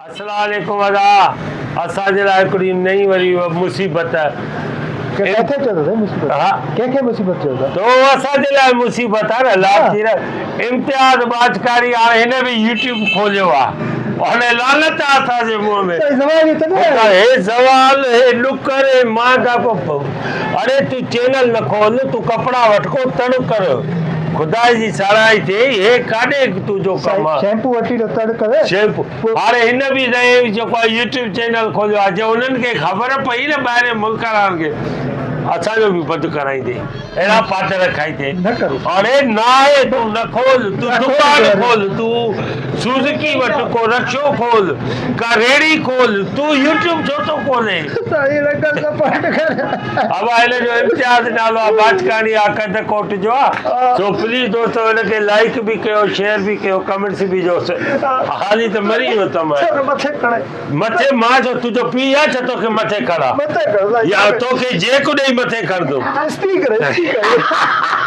اسلام عليڪم ادا اسان جي لاء هڪڙي نئين وري مصيبت. ڪنهن کي چئو ٿا سائين مصيبت؟ ها ڪنهن کي مصيبت چئو ٿا؟ تو اسان جي لاء مصيبت آ نه لاچير امتياز ٻاجڪاري هاڻي هن به يوٽيوب کوليو آ هاڻي لعنت آ اسان جي منهن ۾. سائين زوال جو چڱو آهي. هي زوال هي ڏڪر هي مانگا اڙي تون چينل نه کول تون ڪپڙا وٺ ڪو تڙ ڪر خدا جي ساراهي ٿئي هي ڪاڏي تنهنجو ڪم آ. شيمپو وٺي ته تڙ ڪر. شيمپو هاڻي هن به سائين جيڪو آهي يوٽيوب چينل کوليو آهي جي انهن کي خبر پئي نه ٻاهرين ملڪ وارن کي اسان جو به بند ڪرائيندي اهڙا پادر کائيندي نه ڪرو. اڙي نه آهي تون نه کول تون دڪان کول تون سوزڪي وٺ ڪو رڪشو کول ڪا ريڙهي کول تون يوٽيوب ڇو ٿو کولين. سائين رنگل سپورٽ ڪر. ابا هن جو امتياز نالو آ باچڪاڻي آ ڪنڌ ڪوٽ جو آ سو پليز دوستو هن کي لائيڪ به ڪيو شيئر به ڪيو ڪمينٽس به جو حالي ته مري ويو تم مٿي کڻي مٿي مان جو تنهنجو پيء آ ڇا توکي مٿي کڻا مٿي کڻ يا توکي جيڪ ڏئي مٿي کڻندم استري ڪري استري ڪري.